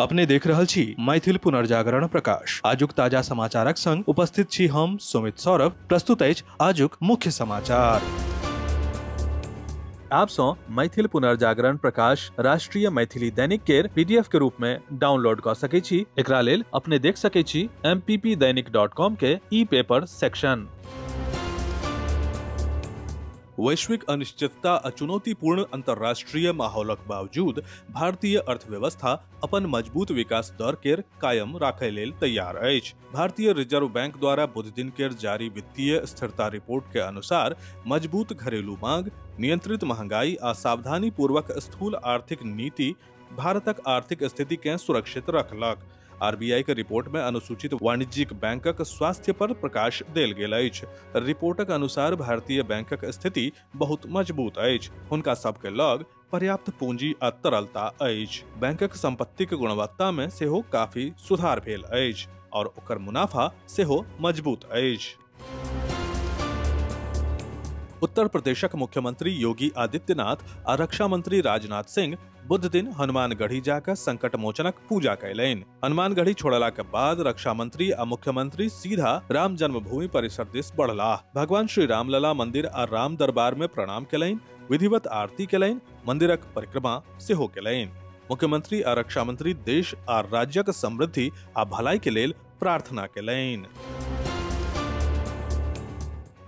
अपने देख रहल छी मैथिल पुनर्जागरण प्रकाश। आजुक ताजा समाचारक संग उपस्थित छी हम सुमित सौरभ। प्रस्तुत अछि आजुक मुख्य समाचार। आप सँ मैथिल पुनर्जागरण प्रकाश राष्ट्रीय मैथिली दैनिक केर पीडीएफ के रूप में डाउनलोड कऽ सकै छी। एकरा लेल अपने देख सकै छी mppdainik.com के ई पेपर सेक्शन। वैश्विक अनिश्चितता आ चुनौतीपूर्ण अंतर्राष्ट्रीय माहौलक बावजूद भारतीय अर्थव्यवस्था अपन मजबूत विकास दर केर कायम राखय लेल तैयार अछि। भारतीय रिजर्व बैंक द्वारा बुधदिन केर जारी वित्तीय स्थिरता रिपोर्ट के अनुसार मजबूत घरेलू मांग, नियंत्रित महंगाई आ सावधानीपूर्वक स्थूल आर्थिक नीति भारतक आर्थिक स्थिति कें सुरक्षित रखलक। आरबीआई के रिपोर्ट में अनुसूचित वाणिज्यिक बैंकक स्वास्थ्य पर प्रकाश देल गेल अछि। रिपोर्टक अनुसार भारतीय बैंकक स्थिति बहुत मजबूत अछि। हुनका सबके लग पर्याप्त पूंजी आ तरलता अछि। बैंकक संपत्तिक गुणवत्ता में सेहो काफी सुधार भेल अछि और ओकर मुनाफा सेहो मजबूत अछि। उत्तर प्रदेशक मुख्यमंत्री योगी आदित्यनाथ आ रक्षा मंत्री राजनाथ सिंह बुध दिन हनुमानगढ़ी जाकर संकट मोचनक पूजा कयलनि। हनुमानगढ़ी छोड़ला के बाद रक्षा मंत्री आ मुख्यमंत्री सीधा राम जन्मभूमि परिसर दिस बढ़लाह। भगवान श्री रामलला मंदिर आ राम दरबार में प्रणाम कयलनि, विधिवत आरती कयलनि, मंदिरक परिक्रमा सेहो कयलनि। मुख्यमंत्री आ रक्षा मंत्री देश आ राज्यक समृद्धि आ भलाई के लेल प्रार्थना कयलनि।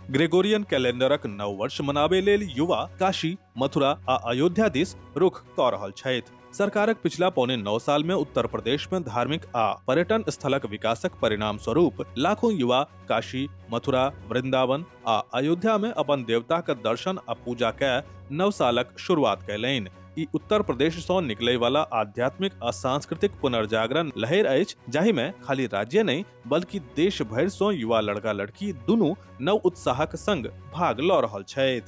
ग्रेगोरियन कैलेंडरक नव वर्ष मनाबे लेल युवा काशी, मथुरा आ अयोध्या दिस रुख कऽ रहल छथि। सरकारक पिछला 8.75 साल में उत्तर प्रदेश में धार्मिक आ पर्यटन स्थलक विकासक परिणाम स्वरूप लाखों युवा काशी, मथुरा, वृंदावन आ अयोध्या में अपन देवताक दर्शन आ पूजा कए नव सालक शुरुआत कयलनि। ई उत्तर प्रदेश सँ निकलै वाला आध्यात्मिक आ सांस्कृतिक पुनर्जागरण लहरि अछि, जाहि में खाली राज्य नहि बल्कि देश भरि सँ युवा लड़का लड़की दुनू नव उत्साहक संग भाग लऽ रहल छथि।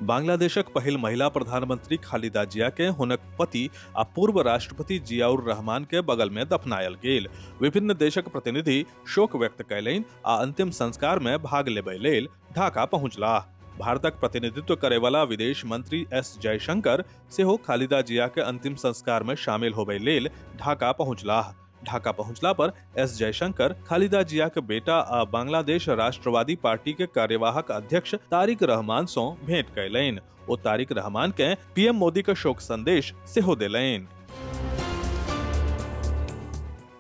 बांग्लादेशक पहिल महिला प्रधानमंत्री खालिदा जिया के हुनक पति आ पूर्व राष्ट्रपति जियाउर रहमान के बगल में दफनायल गेल। विभिन्न देशक प्रतिनिधि शोक व्यक्त कयलनि आ अंतिम संस्कार में भाग लेबय लेल ढाका पहुंचलाह। भारतक प्रतिनिधित्व करैवाला विदेश मंत्री एस जयशंकर सेहो खालिदा जिया के अंतिम संस्कार में शामिल होबय लेल ढाका पहुंचलाह। ढाका पहुंचला पर एस जयशंकर खालिदा जिया के बेटा आ बांग्लादेश राष्ट्रवादी पार्टी के कार्यवाहक अध्यक्ष तारिक रहमान सं भेंट कयलनि। ओ तारिक रहमान के पीएम मोदी के शोक संदेश सेहो देलनि।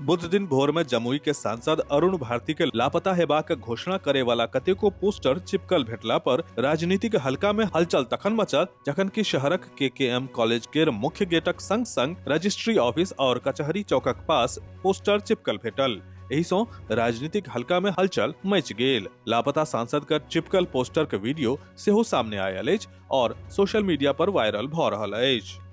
बुध दिन भोर में जमुई के सांसद अरुण भारती के लापता हेबाक घोषणा करे वाला कतेको पोस्टर चिपकल भेटला पर राजनीतिक हलका में हलचल तखन मचल जखन कि शहरक केकेएम कॉलेज के मुख्य गेटक संग संग रजिस्ट्री ऑफिस और कचहरी चौकक पास पोस्टर चिपकल भेटल। एहि सं राजनीतिक हलका में हलचल मच गेल। लापता सांसद के चिपकल पोस्टर के वीडियो सेहो सामने आयल अछि और सोशल मीडिया पर वायरल भ रहल अछि।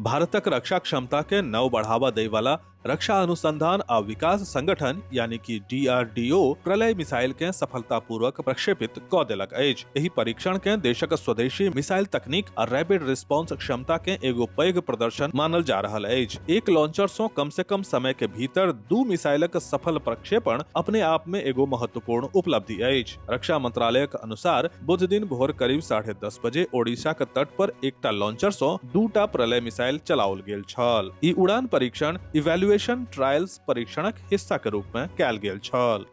भारतक रक्षा क्षमता के नव बढ़ावा दै वाला रक्षा अनुसंधान आ विकास संगठन यानी कि डीआरडीओ प्रलय मिसाइल के सफलतापूर्वक प्रक्षेपित क देलक अछि। एहि परीक्षण के देशक स्वदेशी मिसाइल तकनीक आ रैपिड रिस्पांस क्षमता के एगो पैघ प्रदर्शन मानल जा रहल अछि। एक लॉन्चर सं कम से कम समय के भीतर 2 मिसाइलक सफल प्रक्षेपण अपने आप में एगो महत्वपूर्ण उपलब्धि अछि। रक्षा मंत्रालयक अनुसार बुध दिन भोर करीब 10:30 बजे ओडिशा के तट पर एकटा लॉन्चर सं 2टा प्रलय मिसाइल चलाओल गेल छल। ई उड़ान परीक्षण इवैल्यूएशन ट्रायल्स परीक्षणक हिस्सा के रूप में कयल गेल छल।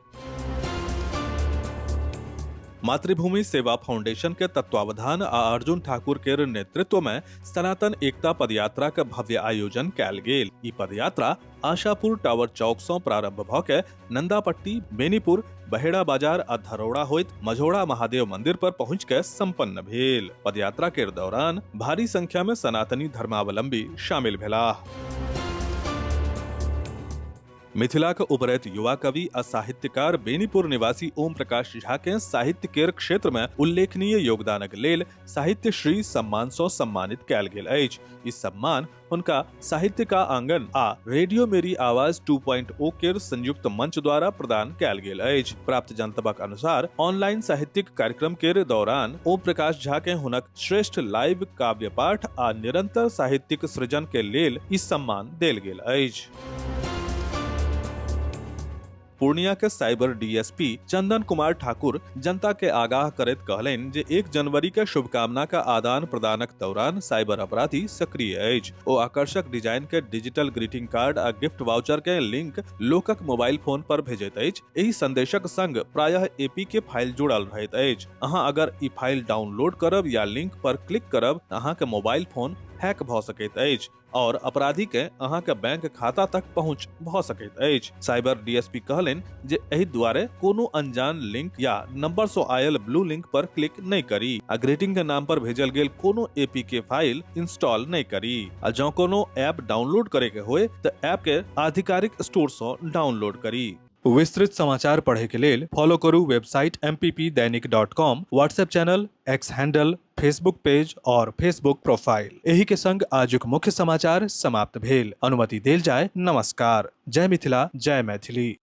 मातृभूमि सेवा फाउंडेशन के तत्वावधान आ अर्जुन ठाकुर के नेतृत्व में सनातन एकता पदयात्रा के भव्य आयोजन कयल गेल। ई पदयात्रा आशापुर टावर चौक सं प्रारंभ भ के नंदापट्टी, बेनीपुर, बहेड़ा बाजार आ धरौड़ा होइत मझौड़ा महादेव मंदिर पर पहुंच के संपन्न भेल। पदयात्रा के दौरान भारी संख्या में सनातनी धर्मावलंबी शामिल भेलाह। मिथिलाक उभरैत युवा कवि आ साहित्यकार बेनीपुर निवासी ओम प्रकाश झा के साहित्य केर क्षेत्र में उल्लेखनीय योगदानक लेल साहित्य श्री सम्मान सं सम्मानित कयल गेल अछि। ई सम्मान हुनका साहित्य का आंगन आ रेडियो मेरी आवाज 2.0 केर संयुक्त मंच द्वारा प्रदान कयल गेल अछि। प्राप्त जनतबक अनुसार ऑनलाइन साहित्यिक कार्यक्रम केर दौरान ओम प्रकाश झा के हुनक श्रेष्ठ लाइव काव्य पाठ आ निरंतर साहित्यिक सृजन के लेल ई सम्मान देल गेल अछि। पूर्णिया के साइबर डीएसपी चंदन कुमार ठाकुर जनता के आगाह करैत कहलनि जे 1 जनवरी के शुभकामना का आदान प्रदानक दौरान साइबर अपराधी सक्रिय अछि। ओ आकर्षक डिजाइन के डिजिटल ग्रीटिंग कार्ड आ गिफ्ट वाउचर के लिंक लोकक मोबाइल फोन पर भेजैत अछि। एहि संदेशक संग प्रायः एपीके फाइल जुड़ल रहैत अछि। अहाँ अगर ई फाइल डाउनलोड करब या लिंक पर क्लिक करब त अहाँके मोबाइल फोन हैक भ सकैत अछि और अपराधी के अहाँके बैंक खाता तक पहुंच भ सकैत अछि। साइबर डीएसपी कहलनि जे एहि दुआरे कोनो अनजान लिंक या नंबर सं आयल ब्लू लिंक पर क्लिक नहि करी आ ग्रीटिंग के नाम पर भेजल गेल कोनो एपीके फाइल इंस्टॉल नहि करी आ जं कोनो ऐप डाउनलोड करे के होय त ऐप के आधिकारिक स्टोर सं डाउनलोड करी। विस्तृत समाचार पढ़े के लेल फॉलो करू website mppdainik.com, WhatsApp channel, X handle, Facebook page और फेसबुक प्रोफाइल। एही के संग आजुक मुख्य समाचार समाप्त भेल। अनुमति देल जाय। नमस्कार। जय मिथिला, जय मैथिली।